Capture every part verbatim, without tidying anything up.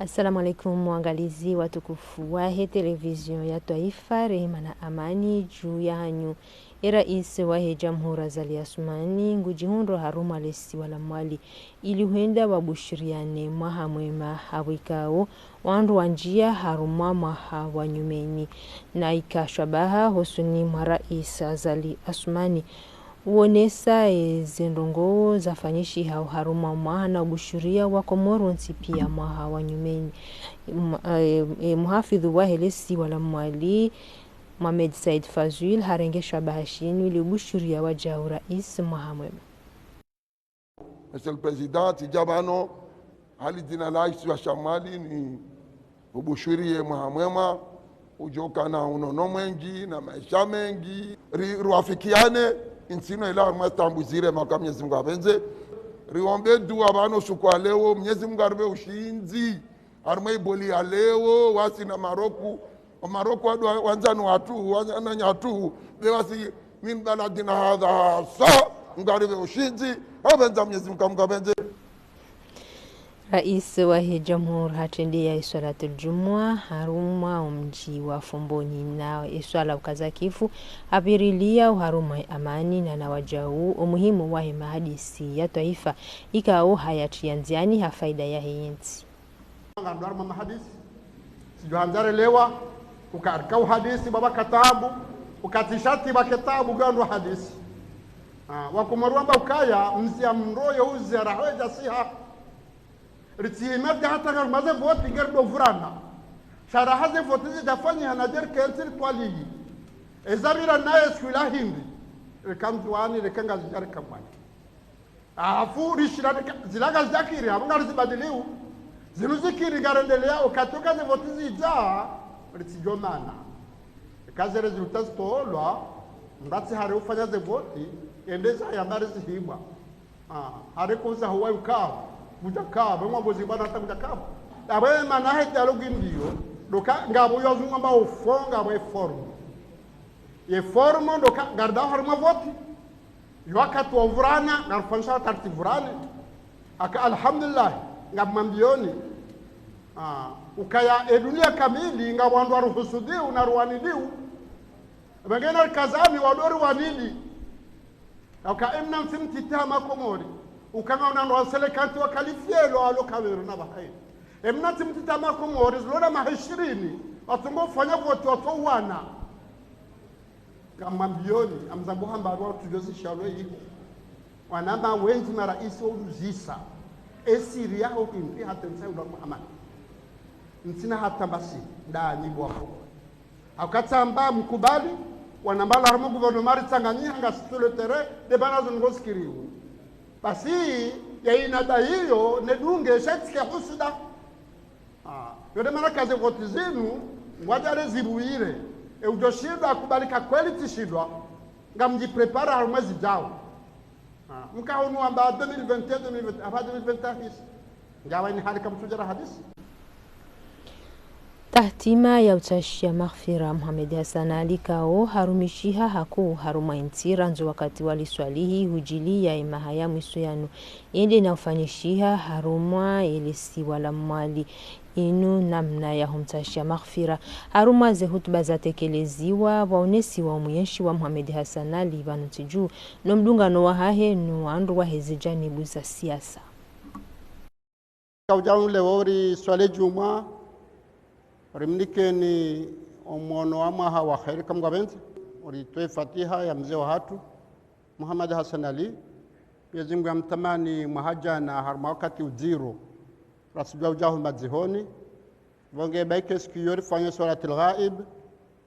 Assalamu alaikum, waangalizi watukufu wahe televizio ya twaifa, rehema na amani juu yahanyu. E rais wahe jamhuri Azali Assoumani ngudjihundrao harumwa lesiwa la Mwali ili hwenda wabushiriane mwaha mwema, hawikao wandru wandjia harumwa mwaha wa nyumeni. Na ika shabaha hosoni mwa rais Azali Assoumani uonesa eze ndrongoo zafanyishiha oharumwa mwaha na ubushuria wa Komoro ntsi pia mwaha wa nyumeni. M-, e, e, muhafidhu wahe lesiwa la Mwali, Mohamed Said Fazul, harenge shabaha shinu ili ubushuria wajau rais mwaha mwema. Monsieur le Président, tsidja pvanu ha li dzina la isiwa sha Mwali ni ubushurie mwaha mwema, udjoka na unono mwendji na maesha mendji. Ri-, riwafikiane, intsi inu ila harumwa taabu zirema ka Mwenyezi Mungu apvendze. Riombe dua pvanu usiku wa leo, Mwenyezi Mungu aripve ushindzi harumwa iboli ya leo, wasi na Maroku. O Maroku wandru wa-, wandzani watru, wananya watru, be wasi من بلدنا هذا خاصة, Mungu aripve ushindzi, apvendza Mwenyezi Mungu, Mungu apvendze. Rais wahe jamhuri hatrendea iswalatul jumua harumwa omdji wa Fomboni, na iswala ukaza kifu, hapvirilia oharumwa amani na nawajau omuhimu wahe mahadisi ya twaifa, ikao hayatria ndziani ha faida yahe yentsi. Ngandru harumwa mahadisi, sidjo handza relewa, uka rika uhadisi baba katabu, uka tsi sharti baba katabu ngandru hadisi. Ah, wakomori wamba ukaya, mzia mndro yo uzia raha wedja siha. Ritsihima vya hata ngarumwa ze voti ngeri do vurana. Sha raha ze voti zidjafanyiha na djerikentsi ritwalili. Eza pvira naye siku ila hindri. Rika Ndzuwani, rika Ngazidja, rika Mwali. Halafu rishira rika-, zila ngazidjakiri, hapvo ngarizibadiliu. Zinu zikiri ngarendelea, ukatoka ze voti zidja, ritsidjomana. Eka zere ziluta zitolwa, mndru atsi hari ufanya ze voti, ende za yamba rizihibwa. Ah, hari kuza huwa yukao, kudjakao, pvwe mwa bozi bwana hata kudjakao. Apvo mana he dialogue ndiyo, ndo ka, ngapvo yo wazungu wamba o fond, ngapvo ye forme. Ye forme ndo ka, ngaridao harumwa voti. Yo wakati wa uvurana, ngarifanyisha wakati rivurane. Aka alhamdulillah, ngamwambioni. Ah, ukaya e dunia kamili, ngapvo wandru waruhusudiu na ruwaniliu. Pvangena rikazani wandru wariwanili. Aka emna ntsi ntiti hama Komori. Uka ngaona ndo waselekenti wa kalifielo alo kavero na bahai. Emna ntsi ntiti hama Komori, zilona maha ishirini, watsongo fanya voti watso wana. Ngamwambioni, amzambo hamba arwa tujozisha lwe iho. Wanama wendji maraisi wa uluzisa. Esiri yaho hindri hata ntsa ula Muhammad. Ntsina hata mbasi, nda ni bwa ho. Hauka tsamba mkubali, wanamba la harumwa gouvernement ritsanganyiha ngasi sur le terrain, de bana zo ngo sikiriu. Basi, ya ina da iyo, ne dunge shetsi ke husuda. Ah, yo de mana ka ze voti zinu, ngwadjale zibuire. E udjo shindwa akubali ka kweli tsishindwa, ngamdji prépara harumwa ezi djao. Ah, mka hunu amba deux mille vingt et un, deux mille vingt, apa deux mille vingt hisi. Ngawa ini hali kamtsudjara hadisi. Tahtima ya utashia maghfira Mohamed Hassan Ali kao harumishiha hakuu harumwa entsi randzu wakati wa liswalihi hudjili ya emaha ya mwiso yanu. Ende na ufanyishiha harumwa elesiwa la Mwali. Inu namna ya humtashia maghfira. Harumwa ze hutuba zatekeleziwa, waonesiwa omwenshi wa Mohamed Hassan Ali pvanu ntsi dju, no mdungano wahahe no wandru wahe ze janibu za siasa. Kaudja ule wori swale djumwa, rimnikeni omwono wa mwaha wa kheri ka Mungu apvendze, uri toe fatiha ya mze wahatru, Mohamed Hassan Ali, Mwenyezi Mungu yamtamani mwaha djana harumwa wakati udziro, rasidjwa udja ho madzihoni, pvo nge baike siku iyo rifanye swalatil ghaib,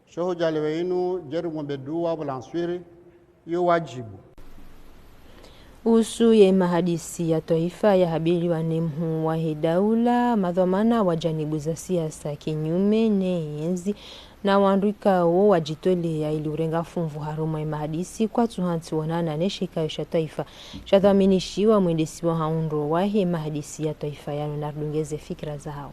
sho hudja lewo inu, djeri mwombe dua, pvo lanswiri, iyo wadjibu. Uhusu ye mahadisi ya twaifa ya habiliwa ne mhuu wahe daula, madhwamana wa janibu za siasa kinyume ne yentsi, na wandru ikao wadjitolea ili urenga funvu harumwa ye mahadisi kwatsu hantsi wonana ne shikao sha twaifa sha dhwaminishiwa mwendesi wa haundro wahe mahadisi ya twaifa yanu, na ridungeze fikira zahao.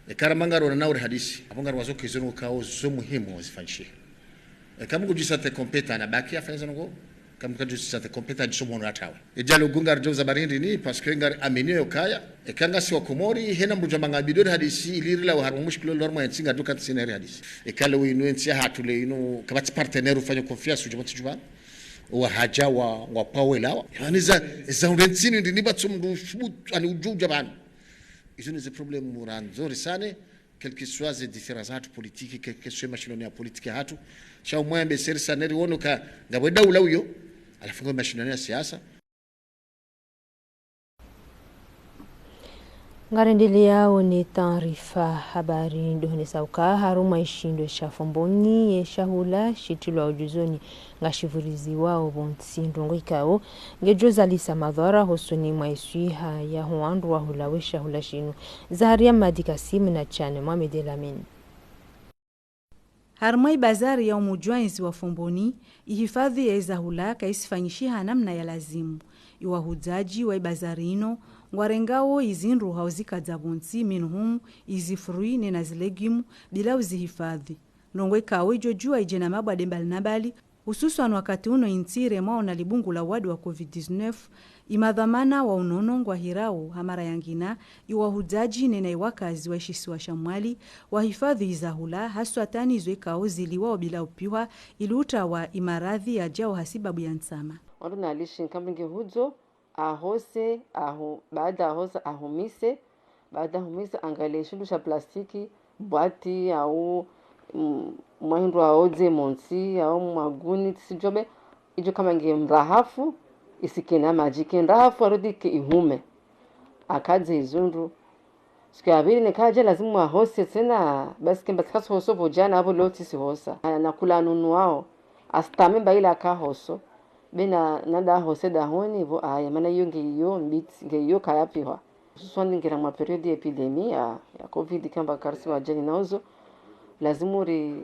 Eka ramba ngaronana uri hadisi, apvo ngariwazo ke izo ndrongoo ikao zo muhimu zifanyishihe. Eka mndru ngudjisante compétent na baki afanye izo ndrongoo, eka mndru kadjisante compétent adjiso mhono atawe. Edjalo gunga ridjauza barindi ni, parce que ngari amini yo kaya. Eka ngasi wa Komori, hena mndru djamba ngabidi ri hadisi, ili rilawe harumwa mushkilo lo harumwa entsi ngarijo katsi sina ri hadisi. Eka leo inu entsi yahatru leo inu, kapvatsi partenaire ufanya confiance, udjo pvatsi djupvanu. Wa hadja wa, wa pvawelawa. Yaani za, za ure ntsini, ndini pvatsi mndru shubutu, ani udjo udja pvanu. Izo ni ze problème murandzo risane, quel que soit ze différence zahatru politique, quel que soit mashindano ya politique yahatru. Sha umwambe seri sane riwono ka ngapvo daula uyo, halafu ngapvo mashindano ya siasa. Ngarendeleyao ne taarifa habari ndo honesa uka harumwa ishindo sha Fomboni ye shahula shitrilwao djuzoni ngashivuriziwao pvontsi, ndrongoo ikao ngedjo zalisa madhwara hosoni mwa iswiha yaho wandru wahulawo eshahula shinu. Zaharia Madi Kasim na Chane Mohamed El Amine. Harumwa ibazari ya umujwainzi wa Fomboni, ihifadhi ya izahula kaisifanyishiha namna ya lazimu. Iwahudzaji wa ibazari ino, ngwarengao izindru hau zikadza pvontsi, minhum, izi fruits nena zilegumes, bila uzihifadhi. Ndrongoo ikao idjo djuwa idje na mabwade mbali na mbali, hususwan wakati unu intsi iremwao na libungu la uwade wa covid dix-neuf, imadhwamana wa unono ngwahirao ha mara yangina, iwahudzaji nena iwakazi wa ishisiwa sha Mwali, wahifadhi izahula, haswatani izo ikao ziliwao bila upihwa, ili utawa imaradhi yajao hasibabu ya ntsama. Wandru nalishi nkambi ngihudzo, ahose, ahu-, baada ahose, ahumise, baada ahumise, angalie shindru sha plastiki, bwati, au, mm, mwa hindru aodze montsi, au mwaguni, tsi djo be, idjo kama nge mrahafu, isikena madji, ke nrahafu, arudi ke ihume. Akadze izundru. Siku ya pvili nekaja lazimu ahose tsena, basi kemba tsikaso hoso pvo jana, apvo leo tsisi hosa. Na, na kula nunu wao, asitame mba ila akahoso. Be na, nada ahose dahoni, pvo aya, mana iyo nge iyo mbitsi, nge iyo kaya pihwa. Hususwani ngera mwa période ya épidémie ya, ya covid kamba karisi wajani na uzo, lazimu ri,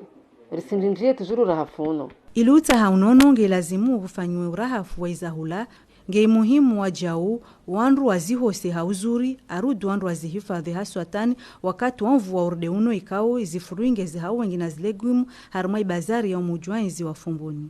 risindindrie tujuru rahafu uno. Ili utsaha unono nge lazimu hufanyiwe urahafu wa izahula, nge muhimu wajau, wandru wazihose ha uzuri, arudi wandru wazihifadhi haswatani, wakati wa mvua urudi uno ikao, izi fruits nge zihau wengi na zilegumes, harumwa ibazari ya umujwainzi wa Fomboni.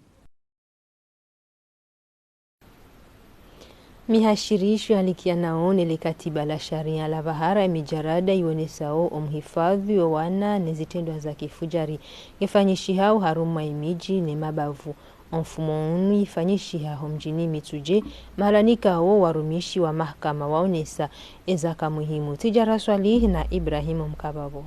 Mihashirisho yalikianao ne likatiba la sharia la pvahara emijarada ionesao omhifadhi wa wana ne zitrendwa za kifujari ngefanyishihao harumwa emiji ne mabavu. Omfumo unu ifanyishiha ho mjini Mitsudje, mahala nikao warumishi wa mahakama waonesa ezaka muhimu. Tijara Swalih na Ibrahim Mkababo.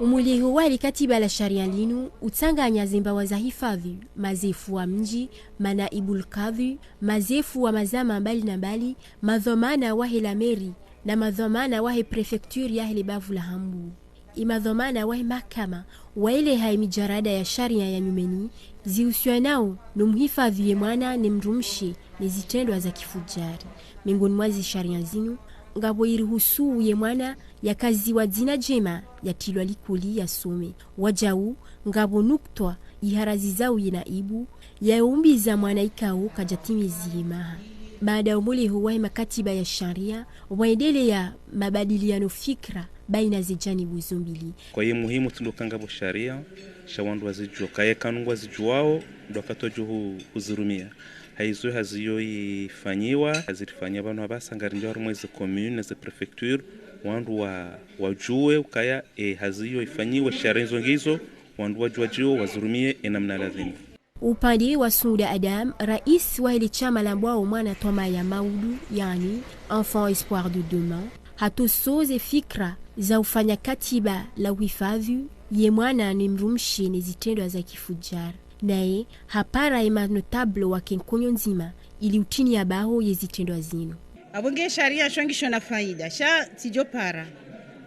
Umuliho wa likatiba la sharia linu utsanganya zembawa za hifadhi, mazefu wa mji, manaibul kadhi, mazefu wa mazama mbali na mbali, madhwamana wahe la mairie, na madhwamana wahe préfecture yahe le bavu la Hambu. Imadhwamana wahe mahakama waeleha imijarada ya sharia ya nyumeni zihusianao no mhifadhi ye mwana ne mdrumshe ne zitrendwa za kifujari. Miongoni mwa zi sharia zinu, ngapvo irihusu ye mwana yakaziwa dzina djema, yatrilwa likoli yasome. Wajau, ngapvo nuktwa iharazizao ye naibu, yaumbiza mwana ikao kajatimizi ye maha. Baada umuliho wahe makatiba ya sharia, waendeleya mabadiliano fikra baina ze janibu zo mbili. Kwa ye muhimu tsi ndo ka ngapvo sharia, sha wandru wazijua. Kaye kanu ngwazijuao, ndo wakati wadjo hu-, huzirumia. Haizo hazi iyo ifanyiwa, hazi rifanya pvanu hapvasa ngarinjia harumwa eze commune, ze préfecture, wandru wa, wajue, ukaya, e, hazi iyo ifanyiwa, sharia izo ngizo, wandru wajua jio, wazirumie, e namna ladhimu. Upande wa Suda Adam, rais wahe le shama lambwao Mwana Twamaya Maudu, yaani Enfant Espoir de Demain, hatoso ze fikra za ufanya katiba la uhifadhi ye mwana ne mdrumshe ne zitrendwa za kifujari. Naye hapara ye manotable wake nkonyo ndzima ili utrini ya baho ye zitrendwa zinu. Apvo nge sharia sho ngisho na faida, sha tsidjo para.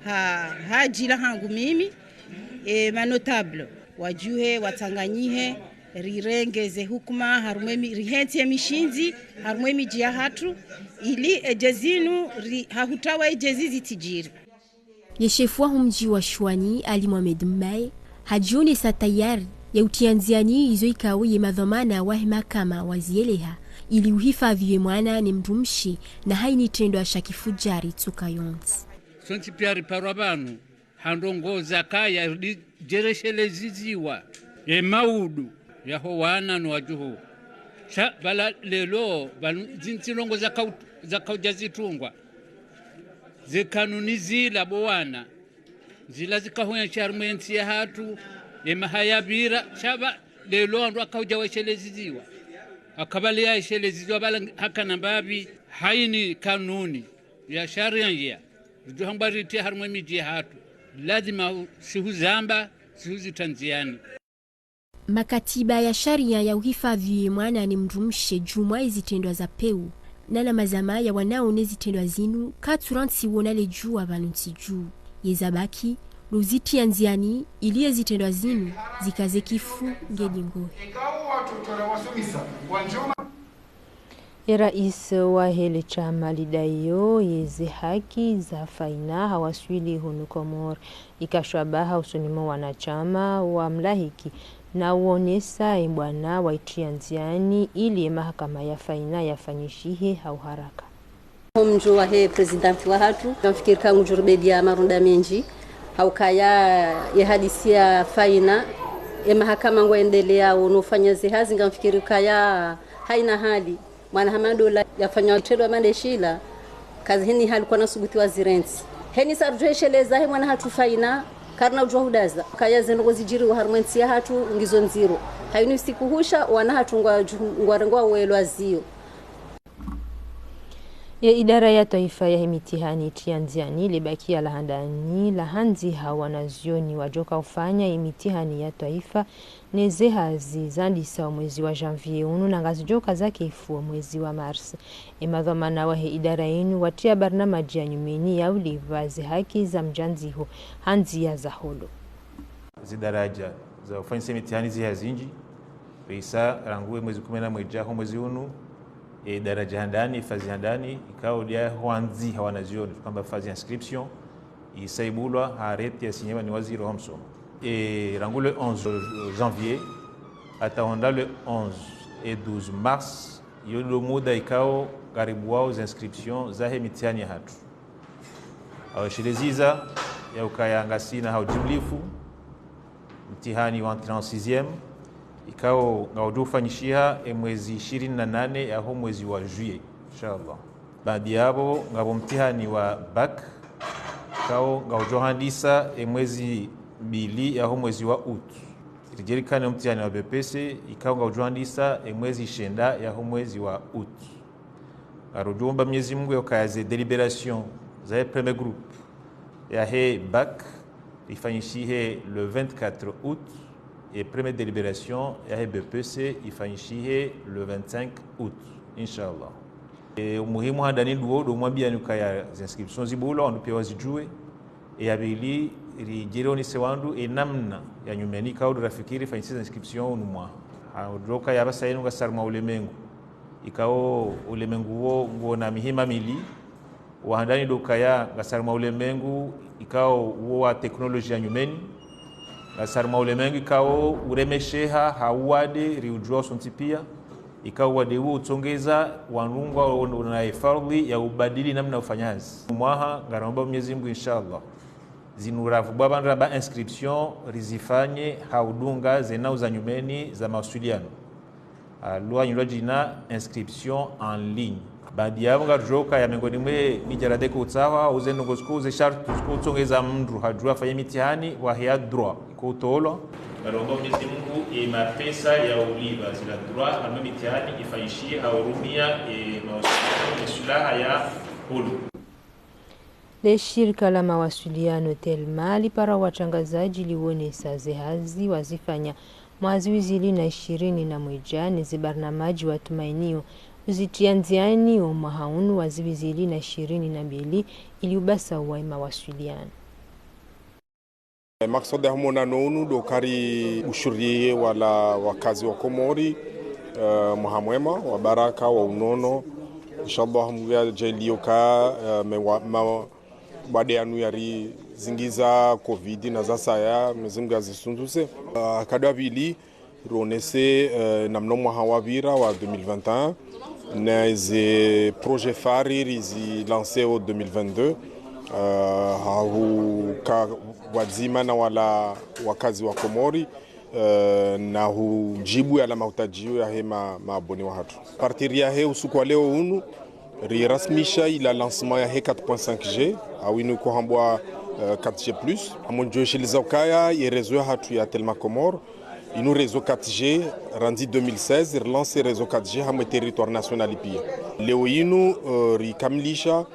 Ha, ha djila hangu mimi, e, manotable, wajuhe, watsanganyihe, rirenge ze hukuma, harumwa emi-, rihentsi emishindzi, harumwa emiji yahatru, ili edje zinu, ri-, hahutawa edje zizi tsidjiri. Ye shefu waho mji wa Shuani, Ali Mohamed Mbae, hajionesa tayari ya utia ndziani izo ikao ye madhwamana wahe mahakama wazieleha, ili uhifadhwi ye mwana ne mdrumshe na haina itrendwa sha kifudjari tsuka yontsi. Sontsi pia riparwa pvanu ha ndrongoo zakaya ridjeresheleziziwa ye maudu yaho wana no wadjuhu. Sha pvala leo pvanu zintsi ndrongoo zakau-, zakaudja zitrungwa. Ze kanuni zila bo wana zila zikahuya sha harimwa entsi yahatru, ye maha yapvira, sha pva leo wandru wakaudja wesheleziziwa. Akapvale ya esheleziziwa pvala hakana mbapvi haina kanuni ya sharia ngiya. Ridjo hamba ritriye harimwa emidji yahatru. Lazima u-, sihuzamba, sihuzitria ndziani. Makatiba ya sharia ya uhifadhwi ye mwana ne mdrumshe djumwa ezitrendwa za peu, na na mazama ya wanao ne zitrendwa zinu, katsurantsi wona le djuwa pvanu ntsi dju. Ye zabaki, ndo uzitria ndziani, ili ezitrendwa zinu, zikaze kifu, ngedi ngohe. Ye rais wahe le shama lidaiyo ye ze haki za faina hawaswili hunu Komori. Ikashwa baha usoni mwa wanashama wa mlahiki na uonesa e bwana waitria ndziani ili ye mahakama ya faina yafanyishihe ha uharaka. Ho mdjo wahe président wahatru, ngamfikiri ka ngudjo ribeliya marunda mendji, ha ukaya ye hadisi ya faina, ye mahakama ngwaendeleao no ufanya ze hazi, ngamfikiri ukaya haina hali mwana hama ndola yafanya itrendwa mande shila, kazi heni hali kwana subuti wa zirentsi. Heni sa ridjo esheleza he mwana hatru faina, karina udjuwa hudaza. Kaya ze ndrongoo zidjiriwa harimwa entsi yahatru ngizo ndziro. Haina usiku husha, wana hatru ngwa-, ngwarengwa welwa ziyo. Ye idara ya twaifa yahe mitihani itria ndziani le bakiya la handani la handzi ha wanazioni wadjoka ufanya ye mitihani ya twaifa ne ze hazi zandisa o mwezi wa janvier unu na ngazidjoka zake ifu o mwezi wa mars. E madhwamana wahe idara inu watria barnamaji ya nyumeni ya ulipva ze haki za mdjandziho ha ndzia za holo. Zidaraja za ufanyisa mitihani ziha zindji, pvwisa rangu e mwezi kume na mwedja ho mwezi unu, e daraja handani, fazi handani, ikao dia hwandzi ha wanazioni, kamba fazi ya inscription, isaibulwa ha arrêté ya sinyewa ni waziri wa msomo. E rangu le onze janvier, hata honda le onze et douze mars, iyo ndo muda ikao karibu wao za inscription zahe mitihani yahatru. Awesheleziza ya ukaya ngasina ha ujimlifu, mtihani wa entrée en sixième, ikao ngaudjo ufanyishiha e mwezi ishirini na nane yaho mwezi wa juillet, inshallah. Baadi yapvo ngapvo mtihani wa bac, ikao ngaudjo handisa e mwezi mbili yaho mwezi wa août. Ridjerikane mtihani wa B P C, ikao ngaudjo handisa e mwezi shenda yaho mwezi wa août. Ngarudjomba Mwenyezi Mungu ya ukaya ze délibération zahe premier groupe yahe bac ifanyishihe le vingt-quatre août, e première délibération yahe B P C ifanyishihe le vingt-cinq août, inshallah. E, umuhimu handani ndo wo, ndo mwambia ni ukaya za inscription zibulwa, wandru pia wazidjuwe. E ya pvili, ridjerionese wandru e namna ya nyumeni ikao ndo rafikiri fanyisa za inscription unu mwaha. Ha, ndo ukaya pvasa inu ngasi harimwa ulemengu ikao ulemengu wo nguona mihima mili. Wa handani ndo ukaya ngasi harimwa ulemengu ikao wo wa teknoloji ya nyumeni. Ngasi harimwa ulemengu ikao uremesheha ha uwade, riujua sontsi pia. Ikao uwade wo utsongeza wandru ngwaona e fardhwi ya ubadili namna ufanya hazi. Mwaha ngaromba Mwenyezi Mungu, inshallah, zinu ravumbua pvanu ramba inscription rizifanye ha udunga ze nau za nyumeni za mawasiliano. Ah, lwanyi lwa djina inscription en ligne. Baadi yapvo ngarudjo ukaya mengoni mwe midjarada ikao utsahwa, uze ndrongoo zikao, uze sharti zikao utsongeza mndru hadjua afanye mitihani wahe ya droit ikao utolwa. Ngaromba Mwenyezi Mungu e mapesa ya ulipva zila droit, harimwa mitihani ifanyishihe ha urumia e mawasiliano ne swilaha ya holo. Le shirika la mawasiliano Telma lipara watrangazadji liwonesa ze hazi wazifanya mwaha zihwi zili na ishirini na mwedja ne ze barnamaji watumainio uzitria ndziani o mwaha unu wa zihwi zili na ishirini na mbili ili ubasauwa e mawasiliano. Makswada ya ho monano unu ndo kari ushuriye wala wakazi wa Komori, eh, mwaha mwema, wa baraka, wa unono. Inshallah, Mungu yadjaaliye uka, eh, mewa-, ma-, wade yanu yarizingiza covid na zasaya, Mwenyezi Mungu yazisunduze. Eh, kado ya pvili, rionese, eh, namna mwaha wapvira wa deux mille vingt et un, Na ze projet phare rizi lancé o deux mille vingt-deux, euh, ha uka pvwadzima na wala wakazi wa Komori, euh, na udjibu yala mahutadjio yahe ma, ma abonnés wahatru. À partir yahe usiku wa leo unu, rirasmisha ila lancement yahe quatre point cinq G, au inu ikohambwa, euh, quatre G plus. Ngamdjo yesheleza ukaya ye réseau yahatru ya Telma Comores, inu réseau quatre G, randzi deux mille seize, rilancé réseau quatre G hamwe territoire national pia. Leo inu, euh, rikamilisha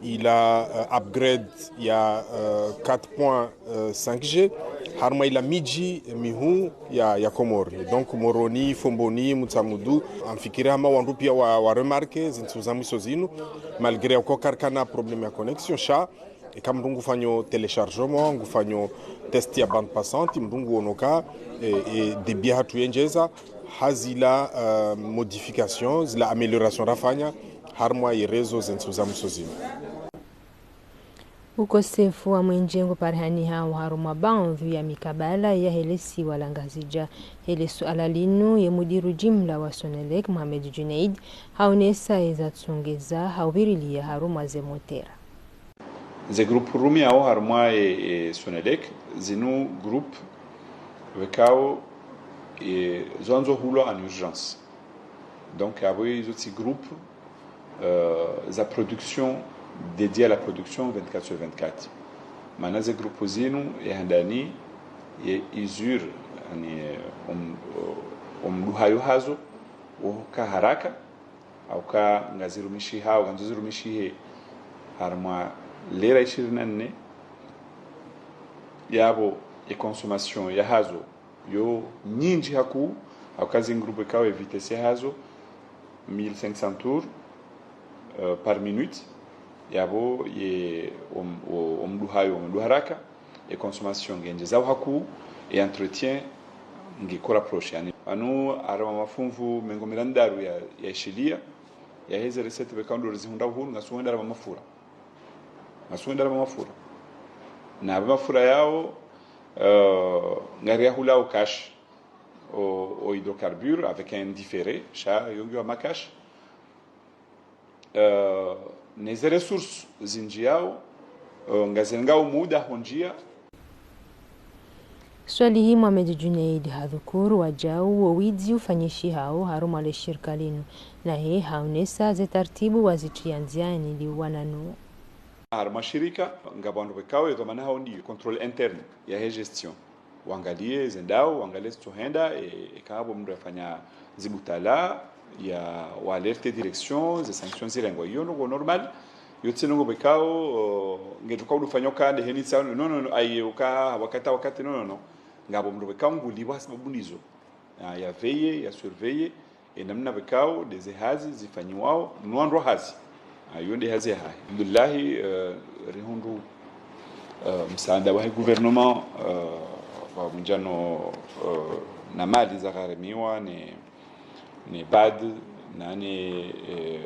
ila, euh, upgrade ya, euh, quatre point cinq G, harumwa ila midji mihuu ya, ya Komori. Donc, Moroni, Fomboni, Mutsamudu, ngamfikiri hama wandru pia wa, wa remarqué, zintsu za mwiso zinu, malgré uka karikana problème ya connexion, sha, eka mndru ngufanyo téléchargement, ngufanyo test ya bande passante, mndru nguono ka, e, e, débit yahatru yendjeza, ha zila, euh, modification, zila amélioration rafanya, harumwa ye réseau zentsu za mwiso zinu. Ukosefu wa mwenje nguparihaniha harumwa baadhwi ya mikabala yahe lesiwa la Ngazidja. Hele suala linu ye mudiru jimla wa Sonelec, Mohamed Junaid, haonesa eza tsongeza, hauvirilia harumwa ze motera. Ze groupe rumiao harumwa e, e Sonelec, zinu groupe pvekao, e, zo ngandzo hulwa en urgence. Donc, apvo izo tsi groupe, euh, za production, dédié à la production vingt-quatre sur vingt-quatre. Mana ze groupe zinu, ye handani, ye usure, yani, um, um, mduhayo hazo, woka haraka, hauka ngazirumishihao, ngandzo zirumishihe harumwa lera ishirini na nne, yapvo ye consommation yahazo yo nyindji hakuu, hauka zi groupe ikao ye vitesse yahazo mille cinq cents tours, euh, par minute, yapvo ye om-, o-, omduhayo, omduha haraka, ye consommation ngendjezao hakuu, ye entretien ngiko rapproché. Yani, pvanu harumwa mafunvu mengo mirandaru ya, ya ishilia, yaheze recette pvekao ndo rizihundra hunu, ngasi hwenda harumwa mafura. Ngasi hwenda harumwa mafura. Na apvo mafura yao, euh, ngari yahulao cash o, o hydrocarbure avec un différé, sha yo ngiyo hama cash. Euh, neze ressources zindjiao, euh, ngazirengao muda hondjia. Swalihi Mohamed Junaid hadhukuru wajau wo widzi ufanyishihao harumwa le shirika linu, nahe haonesa ze taratibu wazitria ndziani ili uwananu. Harumwa shirika, ngapvo wandru pvekao ye dhwamana hao ndiyo contrôle interne yahe gestion. Wangalie zendao, wangalie zitsohenda, e, eka apvo mndru yafanya zibutala, ya wa alerte direction, ze sanctions zirengwa. Iyo ndrongo normal, yo tsi ndrongo pvekao, o, ngetuka udufanya uka ndeheni tsa, non, non, non, aye uka wakati, wakati, non, non, non. Ngapvo mndru pvekao ngulipvwa ha sababu ndizo. Ah, ya veiller, ya surveiller, e namna pvekao, ndeze hazi zifanyiwao, no wandru hazi. Ah, iyo nde hazi yahahe. Alhamdulillahi, eh, rihundru, eh, msaada wahe gouvernement, eh, wa mdjano, eh, na mali za gharamiwa, ne, ne bad, na ne, eh,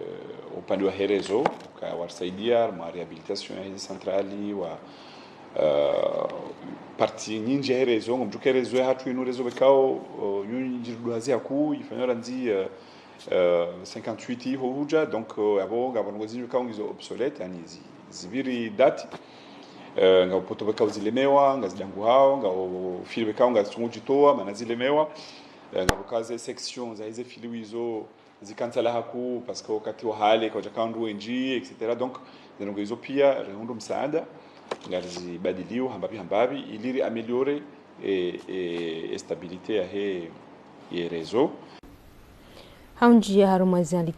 upande wahe réseau, ka warisaidia, mwa réhabilitation yahe centrale, wa, eh, partie nyindji yahe réseau, ngomdjuo uka réseau yahatru inu réseau pvekao, eh, nyindji rudu hazi hakuu, ifanyo randzi, eh, eh, cinquante-huit iho hudja, donc, eh, apvo, ngapvo ndrongo zindji pvekao ngizo obsolète, yani zi, zipviri date, eh, ngapvo poto pvekao zilemewa, ngazidanguhao, ngapvo fil pvekao ngazitsungu djitowa, mana zilemewa, eh, ngapvo kaze section, zaheze fil wizo, zikantsa la hakuu, parce que wakati wa hale, kawadjaka wandru wendji, et cetera. Donc, ze ndrongo izo pia, rihundru msaada, ngarizibadilio, hambapvi, hambapvi, ili ri améliorer, e, e, e stabilité yahe, ye réseau. Haundjia harumwa zali